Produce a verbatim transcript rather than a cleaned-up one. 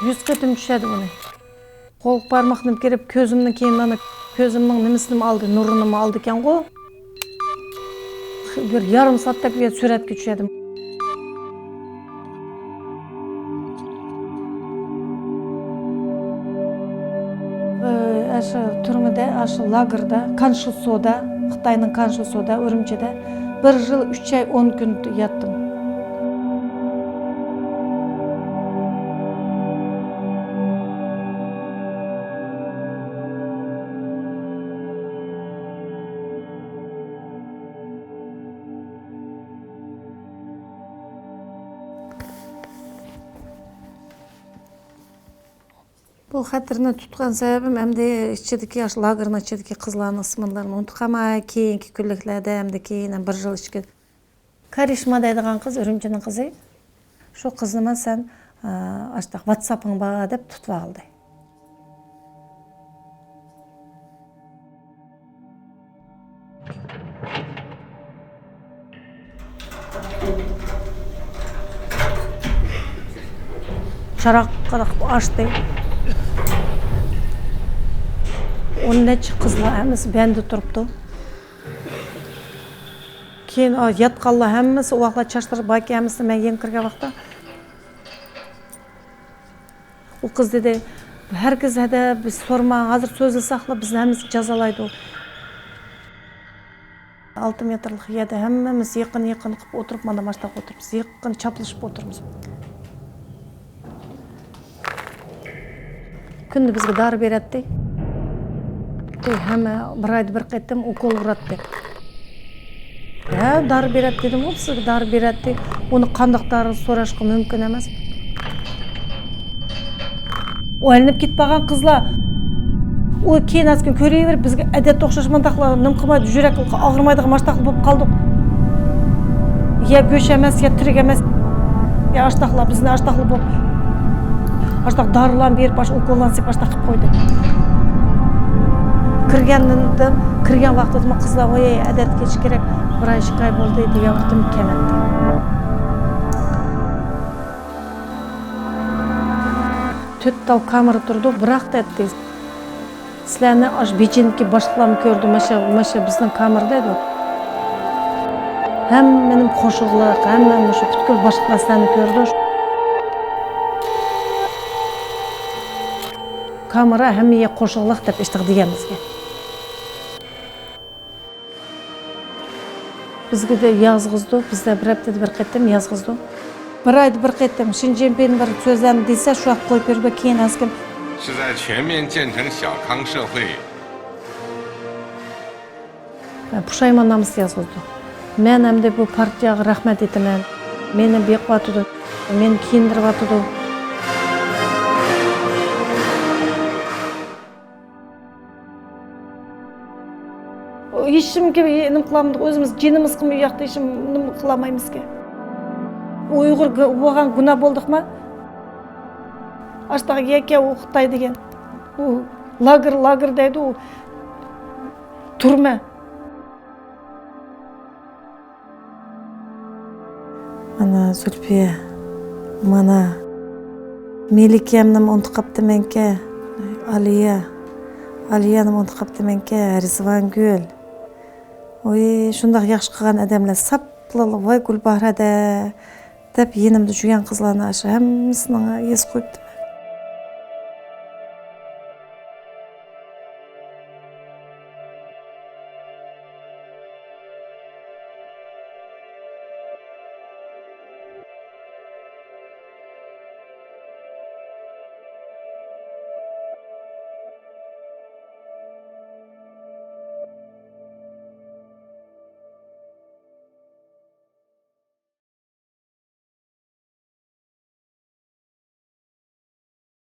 يۈز قېتىم چۈشەدى ئۇنى. قول بارماقنى كىرىپ، كۆزۈمنى كېيىن مانا، كۆزۈمنىڭ نېمىسىنىمۇ ئالدى، نۇرىنىمۇ ئالدىكەنغۇ. بىر يارىم سائەتتەك بۇ يەردە سۈرەتكە چۈشەدىم. ئاشۇ تۈرمىدە، ئاشۇ لاگېردا، كانشۇسودا، خىتاينىڭ كانشۇسودا، ئۈرۈمچىدە بىر يىل ئۈچ ئاي ئون كۈن ياتتىم. بۇ خەتىرىنى تۇتقان سەۋەبىم ئەمدى ئىچىدىكى، ئاشۇ لاگېرنىڭ ئىچىدىكى قىزلارنىڭ ئىسىملىرىنى ئۇنتۇپ قالماي، كېيىنكى كۈنلۈكلەردە ئەمدى كېيىن بىر يىل ئىچىدە كارىشما دەيدىغان قىز، ئۈرۈمچىنىڭ قىزى. شۇ قىزنى مەن سەن، ئاشۇنداق ۋاتساپىڭ بار دەپ تۇتۇۋالدى. چىراغ قاراپ ئاچتى. ئون نەچچە قىزلار ھەممىسى بەندە تۇرۇپتۇ. كېيىن ئا، ياتقانلار ھەممىسى، ئۇ ۋاقىتلار چاچلىرى باركەن، ھەممىسىنى مەن يېڭى كىرگەن ۋاقىتتا. ئۇ قىز دېدى، ھەرگىز ھەدە بىز سورىما، ھازىر سۆزلىسەكلا بىزنى ھەممىسى جازالايدۇ. ئالتە مېتىرلىق يەردە ھەممىمىز يېقىن يېقىن قىلىپ ئولتۇرۇپ، مانا ماشتاق ئولتۇرۇپمىز، يېقىن چاپلىشىپ ئولتۇرىمىز. كۈندە بىزگە دارى بېرەتتى. ھەممە بىر ئايدا بىر قېتىم ئوكول ئۇراتتى. ھە، دارى بېرەتتى دېدىمغۇ، سىزگە دارى بېرەتتى. ئۇنى قانداق دارى سوراشقا مۇمكىن ئەمەس. ئۇ ئايلىنىپ كېتىپ قالغان قىزلار. ئۇ كېيىن ئەسكىن كۆرۈۋېرىپ، بىزگە ئادەتتە ئوخشاش مۇنداقلا نېمە قىلمايدۇ، يۈرەك ئاغرىمايدىغان ماشتاقلا بولۇپ قالدۇق. يا گۆش ئەمەس، يا تىرىك ئەمەس. يا ئاشتاقلا، بىزنى ئاشتاقلا بولۇپ، ئاشتاق دارىلارنى بېرىپ، ئاشۇ ئوكوللارنى سېلىپ، ئاشتاق قىلىپ قويدى. كىرگەندىن، كىرگەن ۋاقتىدىمۇ قىزلار، ۋاي، ئادەتكە كېلىش كېرەك، بىر ئاي، ئىككى ئاي بولدى دېگەن ۋاقتىم كەلمەپتۇ. تۆت تال كامېرا تۇرىدۇ، بىراق دەيتتى، سىلەرنى ئاشۇ بېيجىڭدىكى باشلىقلارمۇ كۆردى، ماشۇ، ماشۇ بىزنىڭ كامېرا دەيدۇ. ھەممىنى قوشۇقلۇق، ھەممە مۇشۇ پۈتكۈل باشلىقلار سىلەرنى كۆردى. كامېرا ھەممە يەر قوشۇقلۇق دەپ ئىشتىغا دېگەن بىزگە. بىزگە دە يازغۇزدۇ، بىزدە بىر ھەپتىدە بىر قېتىم يازغۇزدۇ. بىر ئايدا بىر قېتىم شىنجىنپىن بىر سۆزلەرنى دېسە، شۇ ۋاقىت قويۇپ بېرىدۇ، كېيىن ئەسكىن. 是在全面建成小康社会。 پۇشايماننامىسى يازغۇزدۇ. مەن ئەمدى بۇ پارتىيەگە رەھمەت ئېيتىمەن. مېنى بېقىۋاتىدۇ، مېنى كىيىندۈرۈۋاتىدۇ. ھېچكىمگە نېمە قىلالمىدۇق، ئۆزىمىز جېنىمىزغىمۇ ئۇ ياقتا ھېچ نېمە قىلالمايمىزكەن. ئۇيغۇر گۇ-، بولغان گۇناھ بولدۇقما؟ ئاشتاق يەكە ئۇ خىتاي دېگەن. ئۇ لاگېر، لاگېر دەيدۇ، ئۇ تۈرمە. مانا زۇلپىيە، مانا مەلىكەمنىمۇ ئۇنتۇپ قاپتىمەنكە، ئالىيە، ئالىيەنىمۇ ئۇنتۇپ قاپتىمەنكە، رىزۋانگۈل. ۋاي، شۇنداق ياخشى قىلغان ئادەملەر ساپلا، ۋاي، گۈلباھرەدە دەپ يېنىمدا يۈرگەن قىزلارنى ئاشۇ ھەممىسىنىڭ يېزىپ قويۇپتىمەن.